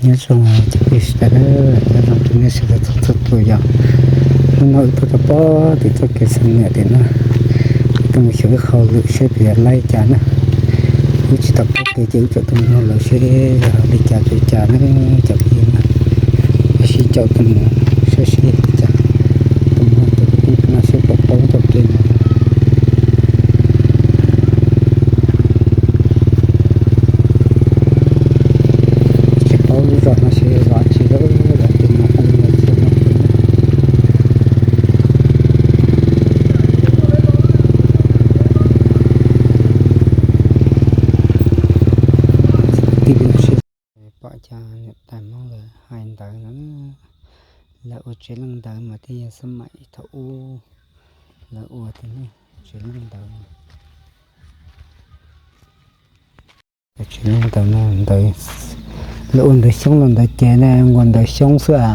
Nyob zoo cov phooj ywg sawv daws, nyob zoo rau nej sawv daws txhua txhua tus yom. Hnub no wb tuaj rau pem tim txoj kev xeev niam tim no, wb tuaj mus xyuas wb hauj lwm seb puas yog laib cas na. Wb tsis tau paub kev ces wb tsuas tuaj mus nug lawv seb yog li cas tsis cas na cov phooj ywg na. Wb sib caum tuaj mus saib seb li cas, tuaj mus nug cov kwv tij no seb puas paub txoj kev no. Tsis paub lub zos no seb zos tsi lawm, zos twg no peb los txog no. Kwv tij phooj ywg sawv daws, pom cov niam tais Hmoob lawv hais ntawv no, lawv ua tsev leej ntawv mas thiaj yog xab maim thaum ub lawv ua thiab ne, tsev leej ntawv. Tsev leej ntawv no ntawd, lawv ua ntawv xyoob los ntawd ces ne, nkaus ntawv xyoob xwb a.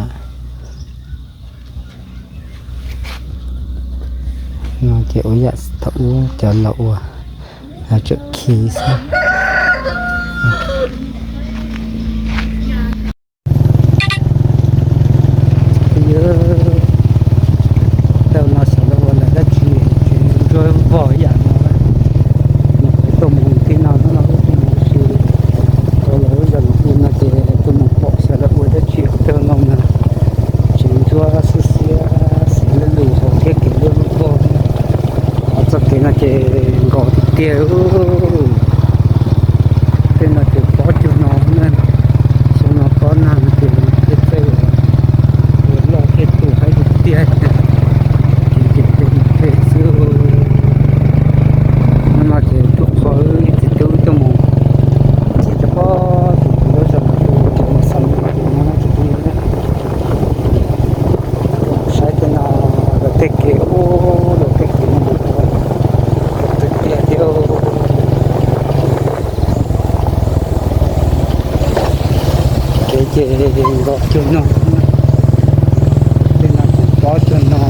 No ces ua yam thaum ub cov laus ua, lawv tseem khi xwb. Tau no xyov lawv ua lawv dab tsi, tseem ntsuab vog yam no. Nyuam qhuav tuaj mus tib no, hnub no wb tuaj mus ua si rau lawv lub zos no ces tuaj mus pom xyov lawv ua dab tsi tau no na. Tseem ntsuab xiab xiab xiv lub lus hauv thiab kev luaj lub vog. Qhov txoj kev no ces nkaus tiag tiag. Tej no ces pob cuag no, xyoo no pob nag no ces thiaj txawj ua loj thiaj tu haib tiag tiag. Ces ces tej no phem xwb. Hnub no ces tuaj qhov wb txiv tub tuaj mus txiv cov pob tim lub zos no ces mus xav mus no ces mus saib tej no, lawv tej kev ub, lawv tej kev no mus tiag tiag. Kev ces nkaus cuag no, tej no ces pob cuag no,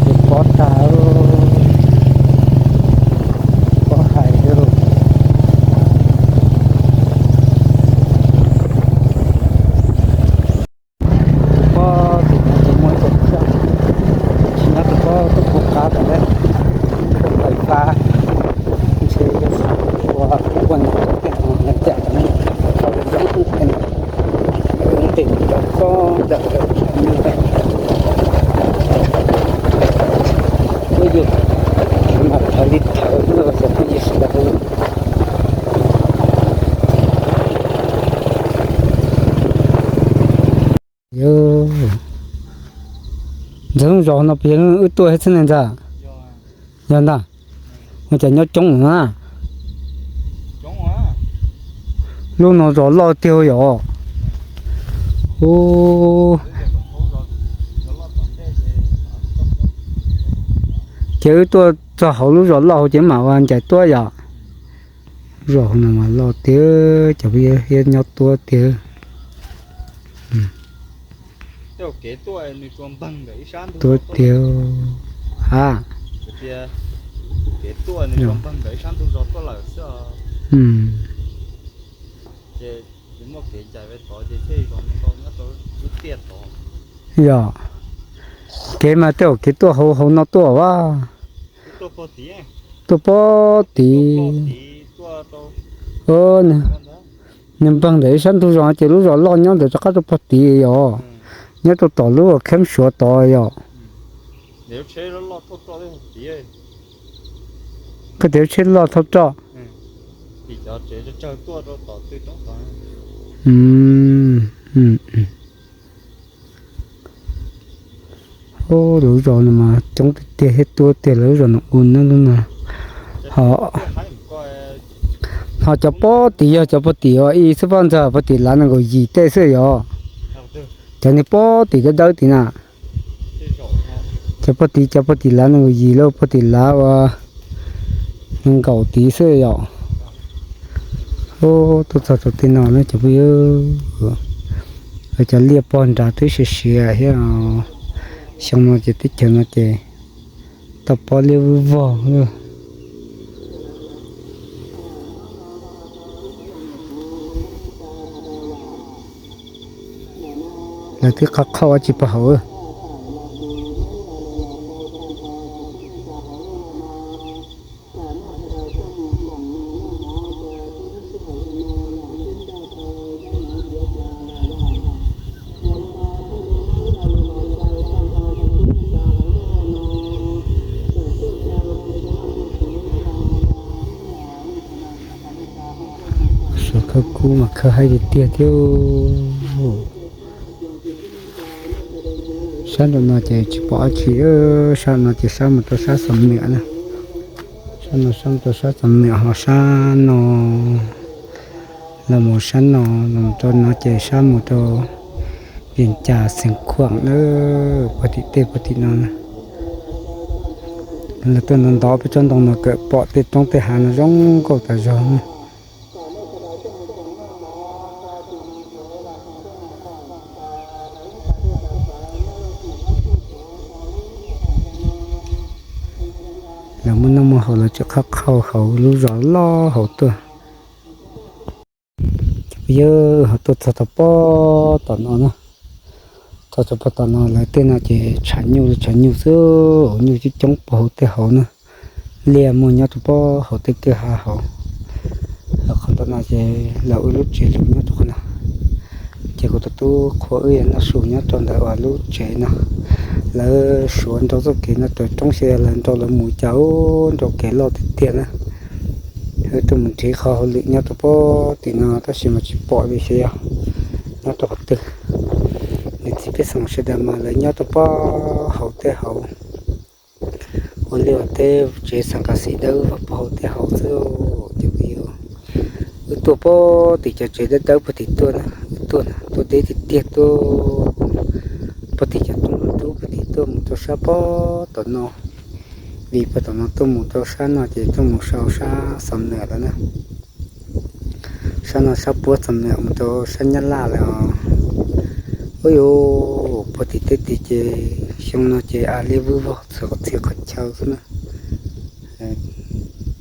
ces pob tag, pob hais. Tus pob tim no ces muaj ib co tsiaj, tsis nyob tus pob tuaj puv qab tawm lawm, tuaj tawm qab, ntshe yog ua ua no tiag no, cas tau zoo zoo tej no, tej no pob dawm dawm. Ub yus, mas thawv li thawv xwb cov phooj ywg sawv daws. Ntxawg, lub zos no puas yog wb tuaj thiab xwb ne ntxawg? Yog ntag. Ua cas nyob coob na. Lub no zos loj tiag yom. Ces wb tuaj txog hauv lub zos loj hauv ces mam ua ncaim tuaj yom. Lub zos no mas loj tiag, cov phooj ywg, nyob tuab tiag. Tuab tiag. Ha, yog. Kev mas tej zaum kev tuaj hauv hauv no tuaj a. Tuaj pob tid. Nws npawg ntawm ib sab ntug zos ces lub zos loj nyob ntawd rov qab rau pob tid yom. Nyob rau tom lub kheeb suav tod yom. Koj tias lub tsheb loj thauj roj. Lawv zos no mas coob tiag tiag thiab tuab tiag, lawv zos no ua neeb lub no. Ho, ho cov pob tid yog cov pob tid uas ib xwb pob ntxawg, pob tid lav nees nkaum yim tej xwb yom. Cov niag pob tid dawb dawb tid na. Cov pob tid, cov pob tid lav nees nkaum yim lauj, pob tid lav uas nees nkaum tid xwb yom. Tuaj txog rau tej no na cov phooj ywg, cov liaj pog nrad twb siav siav thiab. Xyoo no ces teb chaws no ces tau pob liab vog. Lawv twb qhov qhauj dab tsi pov hauv. Suav khawb kub mas khawb haib tiag tiag thiab. Sab nraum no ces tsis pom dab tsi, sab no ces sab mus rau sab Xam Nwm na. Sab no sab mus rau sab Xam Nwm ho sab no los mus sab no, los rau no ces sab mus rau Vias Cas Xeev Khuam na, puag tim tej puag tim no na. Lawv tuaj ntov ntov peb tsob ntoo no kom pom tej roob tej hav no zoo nkauj tas zog na. Lawv muaj noj muaj haus lawv tseem qhab qhauj hauv lub zos loj hauv tuaj. Yawg ho tuaj txog tau pob tom no na. Txog tau pob tom no lawv tej no ces tshav nyuj tshav nyuj xwb, nyuj coob coob puag hauv tej hauv na. Liaj muaj nyob rau pob hauv tej kwj ha hauv. Qhov tom no ces lawv ua lub tsev lus nyob rau qhov no. Ces kuv tus tub qhua wb yog noj su nyob rau ntawm uas lub tsev no. Lawv suav nrau txoj kev no raws roob xyov yog lawv nrau lawv mus cas ub nrau kev loj tiag tiag na. Wb tuaj mus nrhiav qhov hauj lwm nyob rau pob tim no tab sis mas tsis pom li xyov yog nyob rau qhov twg. Niam txiv pej xeem sawv daws mas lawv nyob rau pob hauv tej hauv. Ua liaj ua teb tsev xeem kas xim dawb vog puag hauv tej hauv xwb. Ces wb tuaj pob tim cov tsev dawb dawb puag tim tuaj na, wb tuaj na tuaj deb tiag tiag tuaj puag tim cov roob dub puag tim tuaj mus rau sab pob tom no. Vim puag tom no tuaj mus rau sab no ces tuaj mus rau sab Xam Nwm lawm na. Sab no sab puab Xam Nwm mus rau sab Nyab Laj lawm os. Ub yuv, puag tim tej tid ces xyoo no ces a liab vwj vog txhua qhov txhia qhov chaw xwb na.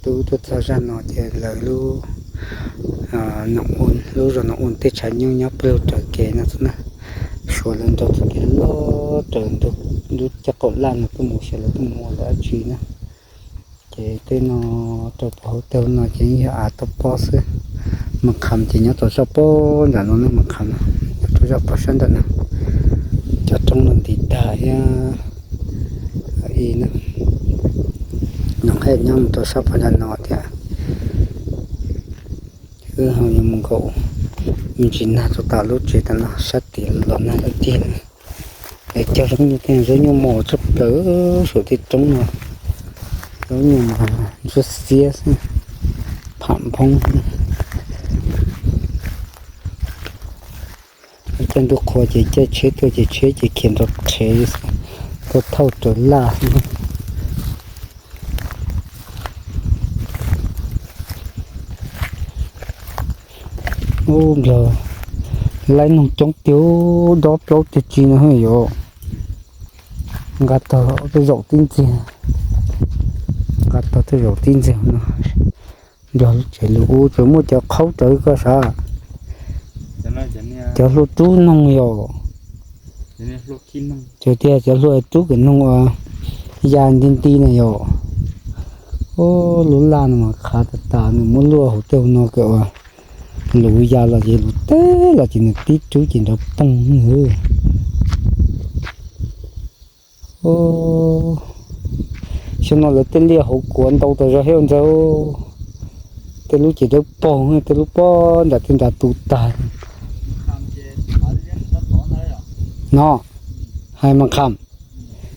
Twb tuaj txog zaj no ces lawv lub, lub zos no ua tej tshav nyuj nyob pawg lug raws kev no xwb na. Suav lawv nrau txoj kev loj raws lub caj qaum laj no tuaj mus xyov lawv tuaj mus ua lawv dab tsi na. Ces tej no rau puag hauv tej no ces yeej yog av toj pob xwb. Mas kham ces nyob rau zaj pob nram no ne, mas kham nyob rau zaj pob sab nram no. Cov roob no ntiv tag thiab. Noom qheb nyob mus rau sab pob nram no thiab. Wb ho yuav mus nkaum me ntsis nag rau tom lub tsev tam no sab tid los nag lawm tiag. Es cog zaub nyuj tej zaub nyuj mos tshaj plaws saum tej roob no. Zaub nyuj mas ntsuab xiab xwb, pham nphoob. Caij ntuj qhua ces caij tsheb tuaj ces tsheb ces khiav nrov rhev xwb, tuaj thauj raws laj xwb. Ub, nplog laib noog coob tiag, dob plaub tiag tsi no yom. Nqa tog tej zaum tib ntxiag, nqa tog tej zaum tib ntxiag no. Nplog lub tsev lus ub tsuas muaj cov qhaub rawv koj sav. Cov hlua rub noog yom. Cov tiag cov hlua rub kev noog uas ya nti nti na yom. Ub, lub laj no mas qhav tas tas, nws muab luaj hauv tej hauv no kom uas luv ya los ces luv teb los ces nws tib rub ces nrov poog. Xyoo no lawv tej liaj hauv kuav ntau tas zog thiab ntxawg. Tej lub ces dawb paug, tej lub pob nram tej nrad tu tag. No, hais mas kham,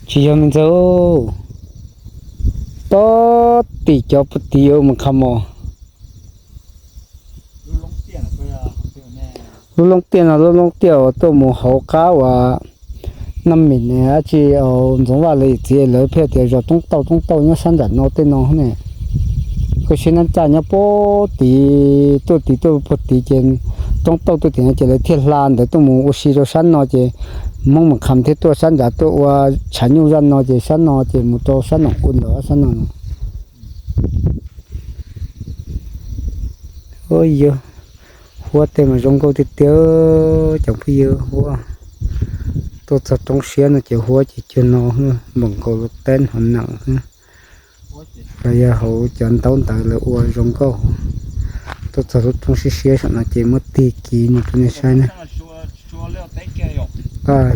tsis yog me ntxawg. Tob tim cov puag tid mas kham os. Lub loob tiaj no lub loob tiaj uas tuaj mus hauv qab uas Naj Mim ne, dab tsi, Ntxoov Vaj lawv yawm txiv lawv pheej tias zos Roob Tauj, Roob Tauj nyob sab nram no tej no ne. Koj siab nab caj nyob puag tid, tuaj tid tuaj puag tid ces Roob Tauj tuaj tim no ces lawv thiaj hla ntawd tuaj mus ua si rau sab no ces Hmoob mas kham thiaj tuaj sab nrad tuaj ua tshav nyuj zaj no ces sab no ces mus rau sab Noom Ua Lawm sab no. Ua yog huab tej mas zoo nkauj tiag tiag cov phooj ywg, huab Tuaj txog roob siab no ces huab ces cuag no, npaum nkaus lub teb hauv nees xwb. Los yog hauv cov ntaub ntawv lawv ua zoo nkauj. Tuaj txog lub roob siab siab saum no ces muab tig kiv mus rau nej saib na.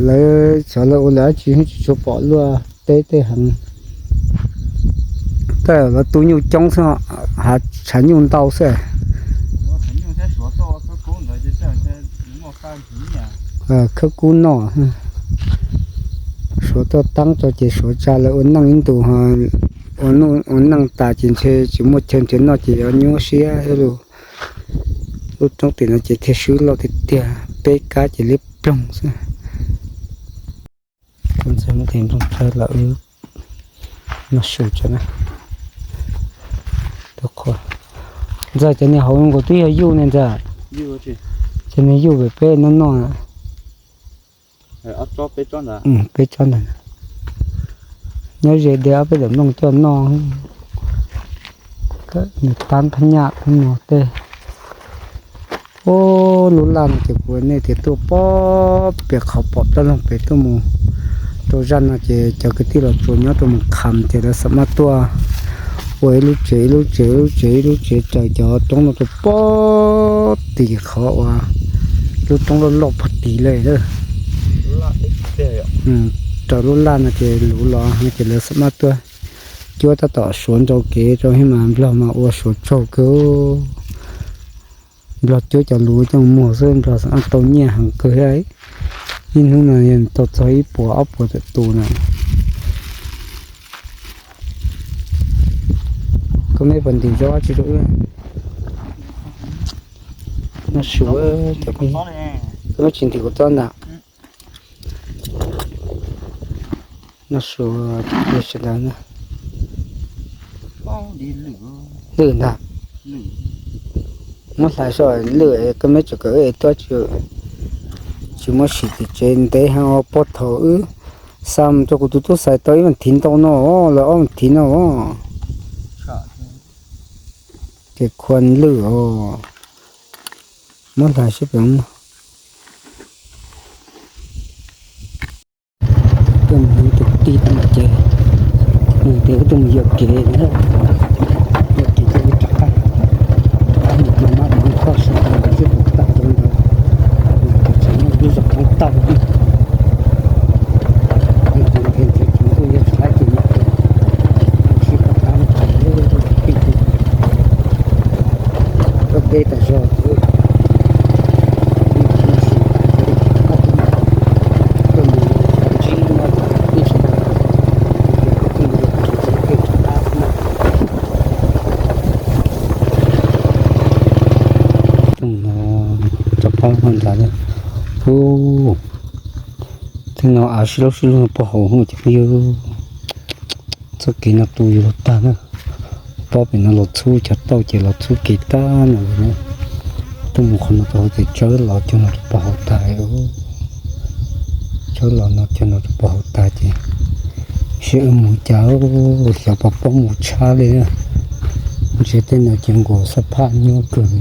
Lawv xyov lawv ua lawv dab tsi tsis tshua pom luaj teb tej heev. Tej lawv tu nyuj coob xwb, hav tshav nyuj ntau xwb. Khawb kub noj. Suav tuaj taab tso ces Suav tsa lawv ua neej ib ntus, ua neej tas ces ntshe tsis muaj chaw nrhiav noj ces yuav nyuaj siab thiab lauj. Lub roob tim no ces thiaj swb loj tiag tiag, peb kab ces liab ploog xwb. Ntxawg muab tes nplooj tsawb los wb noj su tso na. Ntxawg, cov niag hauv nkaus twb yog yuj ne ntxawg. Cov niag yuj pem peb noj noj. Peb tsob ntawd. Nyob ze de ob peb daim nplooj coj noj. Nws tab phab nyaj no tej. Ub, lub laj no ces kuv nej tias tuaj pem qhov pom plab loog pem tuaj mus rau zaj no ces cov kwv tij los tsuas nyob rau mus kham ces lawv xam maj tuaj ua ib lub tsev ib lub tsev ib lub tsev ib lub tsev raws cov roob no rau pem tim qhov uas lub roob loj loj pog tid lawm. Raws lub laj no ces luv los no ces lawv xam maj tuaj cuab tab tom Suav nrau kev rau thiab mas Nplog mas ua Suav tsaug kawg. Nplog cuab cov luv coj muag xwb Nplog xam maj tau nyiaj heev kawg thiab. Ib hnub no tau txog ib puas ob puas tawm tus na. Koj meb puas ntim zaub tsi rau wb? Noj su, koj meb tsis ntim kuv txob ntag. Noj su, sawv daws na. Lwj ntag. Muab hlais soj lwj, koj meb tseem kawm wb es tuaj tsis, tsis muab sim tim tsev ntev heev os. Puag thaum wb xa mus rau kuv tus tub xais tau ib vas thiv ntau no, lawv ob vas thiv no. Ces khua lwj os. Muab hlais seb pem. Tuaj mus tus tij tau ces nws tias wb tuaj mus yuam kev, yuam kev rov qab, rov qab mus maj maj mus koj sawv daws sib pom tag rau ntawd, ces tseem muaj ib lub zos thoob tauj, ces nrhiav nrhiav tseem kuj yuav tsis laib ces mus sib pom tag rau ntawd, peb tas zog. Rov qab ntawd, ub, tej no av sib laub sib lug puag hauv ces peb yuav, txoj kev no tu yus lug tag na. Pob pem no los txhub cov tauj ces los txhub kev tag no. Tuaj mus qhov no rau hauv ces tsawb los cog no rau puag hauv tag. Tsawb los no cog no rau puag hauv tag ces seb wb mus cas, xyov puas paub mus tshab li. Ntshe tej no ces nkaus xab phaj nyuaj kawg,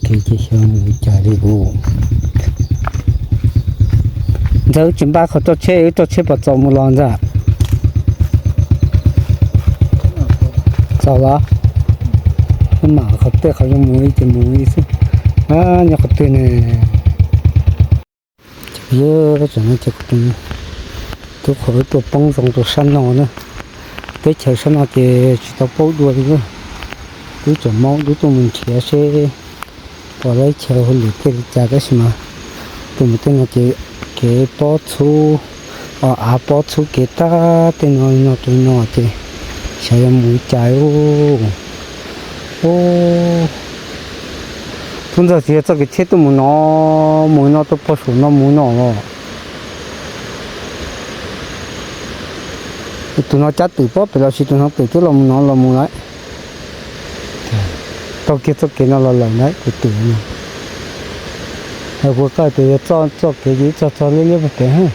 kev ces xyov mus cas li. Ntxawg, wb tsis npaj qhov roj tsheb, wb roj tsheb puas txaus mus los ntxawg? Txaus los? Wb mam qhov tej qhov zoo mus li ces mus li xwb. Nyob qhov twg ne? Ces yog tam no ces kuv tus tub qhov wb tuaj poob zoo rau sab no na. Teb chaws sab no ces tsis tau paub dua li. Wb tseem maub dub tuaj mus nrhiav seb puas laib chaw hauj lwm tej li cas tab sis mas tuaj mus tej no ces kev pob txhub, o, av pob txhub kev tag tej no no rau no ces xyov yuav mus li cas. Ub, tub ntxawg, tsis yog txoj kev tsheb tuaj mus no, mus no rau puag saum no mus no los. Tus no cab twm pob pem los sis tus no twm twb los mus no los mus lawm. Taug kiag txoj kev no los lawm ntag tus twm no. Kuv koj tias yog txoj kev ces ib txog txog liab liab pem,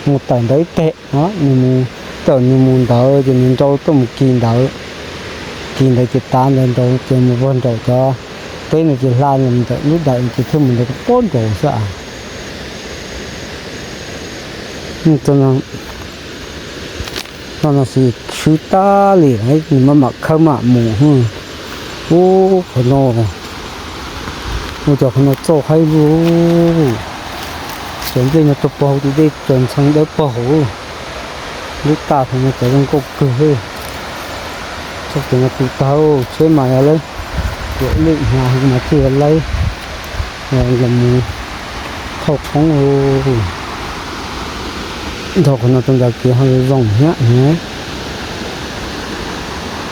mus tawm ntawd ib teg no, nws mus, tawm nws mus ntawd ces nws nrau tuaj mus kis ntawd, kis ntawd ces tav ntawd nraud ces mus puag nraum cov teb no ces hla ntawm lub dawm ces thiaj mus ntawd rau puag nraud xwb a. Tus no, no no xwb tshwb tag li, nws maj mam khawb mam mus. Ub, qhov no, ua cas qhov no txoj haib luaj. Cov nplej no tuaj pog hauv tim dej, cov ntxhee dawb paug hauv. Lub tag thaum no cov zoo nkauj kawg. Txoj kev no tu tag, tsheb mas yog lawv tuam lwj hnyav heev mas thiaj yog lawv los mus thauj qoob. Nrog qhov no rau nram kev ho zoo hnyav heev.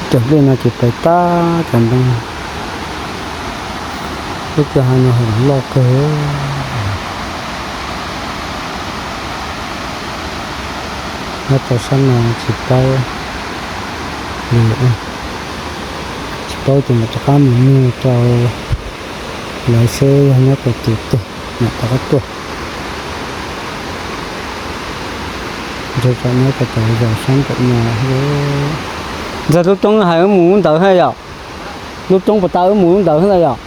Cov nplej no ces pais tag cov ntoo. Lub kwj ha no loj kawg. Nyob rau sab no tsis paub, tsis paub ces mam rov qab mus nug rau lawv seb yog nyob rau tus twg mam rov qab tuaj. Ntshe tsam nyob rau tom zos sab nraum no. Ntxawg, lub roob hais wb mus lub ntawd thiab yom? Lub roob puas tas wb mus lub ntawd thiab yom?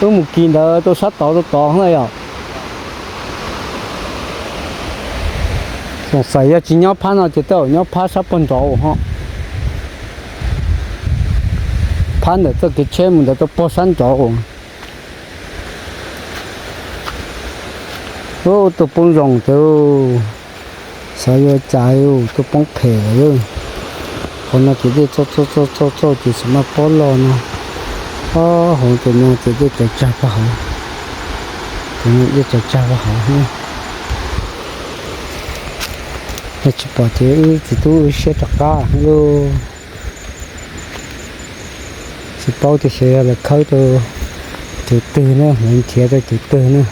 Wb mus kis ntawd rau sab tod rau tod thiab yom? Xoom xais yog tsis nyob phab no ces tej zaum nyob phab sab pog nrov hos. Phab ntawm txoj kev tsheb mus ntawd rau pog sab nrov. Ub, tuaj poob zoo ces xav yuav cas, tuaj poob phem lawm. Qhov no ces dej txauj txauj txauj txauj ces txawm maj pob loj no. Ob hauv ces no ces dej tsaws tsag pog hauv. Ces dej tsaws tsag pog hauv. Yog tsis pom ces wb txiv tub wb siab rov qab lauj. Tsis paub tias xyov yog lawv khawb rau tus twg na, lawv nrhiav rau tus twg na.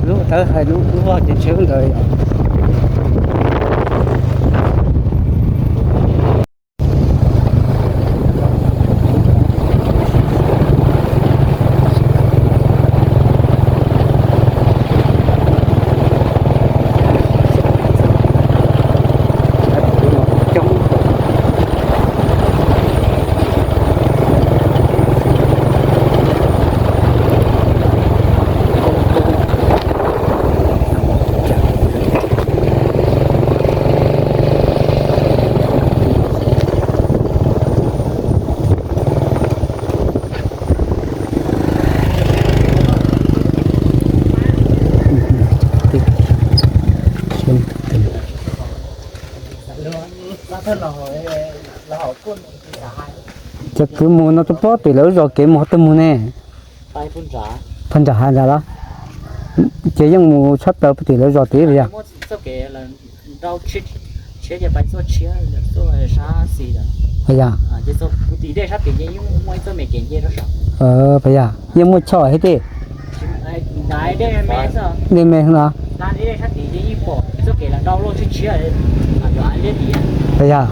Lub tawb hais lub lub vaj ces tsheb ntawd. Ces kwv mus no tuaj pog tim lawv zos kev mus qhov twg mus ne? Pog nram hav ntawd los? Ces yeej mus tshaj plaws pog tim lawv zos tid puas yog? Puas yog? Puas yog? Yeej muaj choj thiab tej. Dej me no. Puas yog?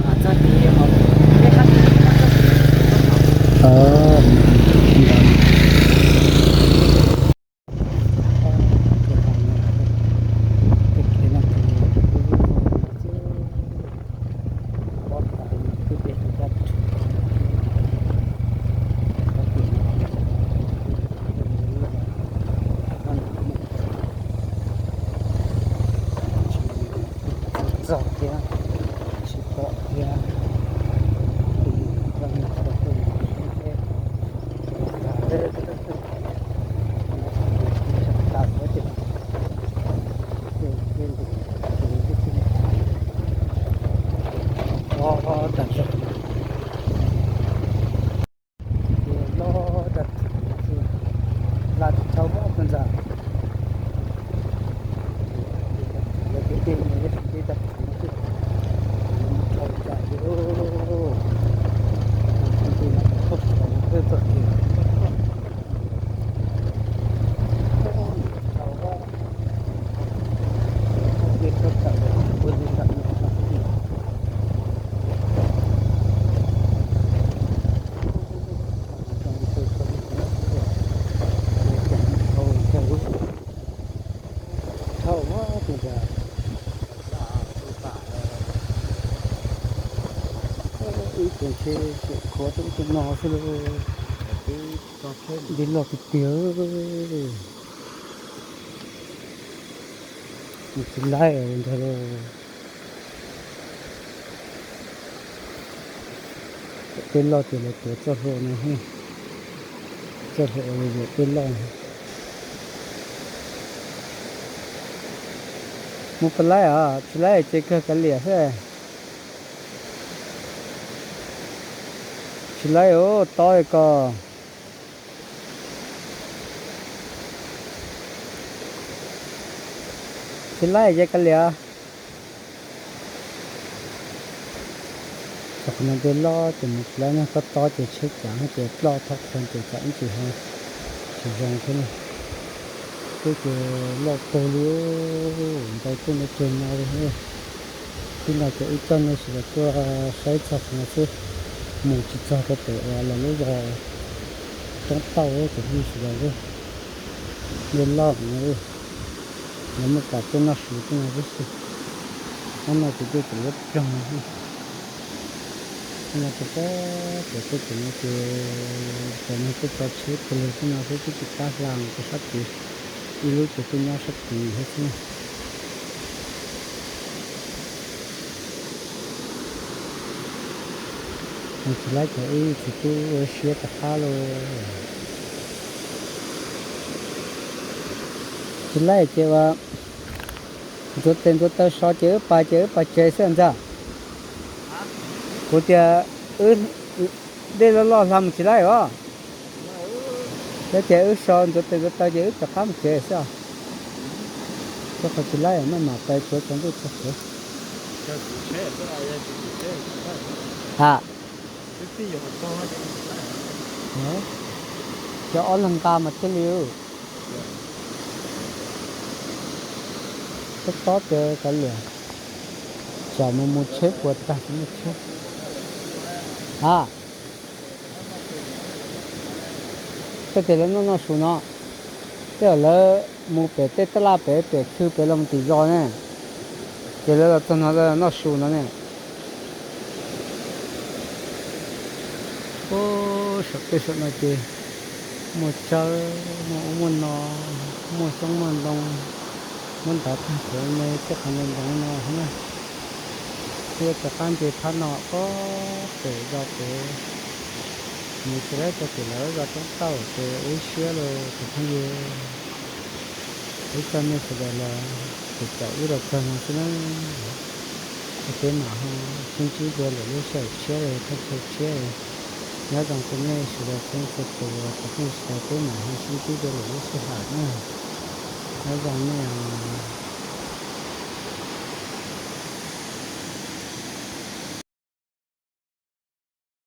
Txog thiab, tsis pom thiab. Ces khuav tej ub tej no xwb lauj. Dej loj tiag tiag. Tsis laib ntag lauj. Tej loj ces lawv tuav txoj hlua no, txoj hlua uas yuam tej loj. Mus puas laib os, tsis laib ces kawg kav liam xwb. Tsis laib os, tob ko. Tsis laib ces kav liam. Txog qhov no dej loj ces mus tsis laib na, tob tob ces tsheb cav ces ploj thoob qhuav ces tsam ib ntsis ho tsis zoo thiab na. Twb ces loj kawg li, ntau tuaj ntau ceg no li. Tib no ces wb coj nej sawv daws tuaj saib txog qhov no xwb, mus tsis txog rau pem uas lawv lub zos Roob Tauj cov phooj ywg sawv daws. Dej loj no, lawv muaj kam tuaj noj su tej no tib si. Ob no ces dej tseem liab ploog no. Tej no rau pem, pem tej pem no ces cov neeg tuaj tso tsheb kiag li tej no xwb, twb tsis kam hla mus rau sab tid. Ib lub ces tuaj nyob sab tid thiab xwb na. Tsis laib ces wb tsis tub ua siab rov qab lauj. Tsis laib ces ua ntxuav tes ntxuav taw so ces wb pais ces wb pais tsev xwb ntag. Kuv tias wb dej loj loj hla mus tsis laib os. Yog tias wb so ntxuav tes ntxuav taw ces wb rov qab mus tsev xwb os. Rau qhov tsis laib maj mam pais tsuav tsaus ntuj txog tsev. Ha, cov ob leeg nqa mas thiaj li. Tob tob ces kav liam, tsam mus mus tsheb puas tag tsis muaj tsheb. Ha, koj tias lawv noj noj su no, tej zaum lawv mus pem tej taj laj pem pem khw pem los mus tim zos ne, ces lawv los txog no lawv noj su no ne. Ub, saum tej saum no ces muaj tsawb, muaj ub muaj no, muaj xyoob muaj ntoo, muab ntav tag kuv me tej qhov ntoo ntoo no thiab na. Thiab rov qab nce phab no pob pem zos pem, mus tsis laib rau pem lawv zos Roob Tauj ces ua ib siab los tus phooj ywg. Wb coj nej sawv daws los caum wb los txog no xwb na. Peb mam ho sib ntsib dua lwm lub sij hawm tshiab los thaj chaw tshiab. Nyob zoo rau nej sawv daws txhua leej txhua tus, cov phooj ywg sawv daws, peb mam ho sib ntsib dua lwm lub sij hawm na. Nyob zoo nej os.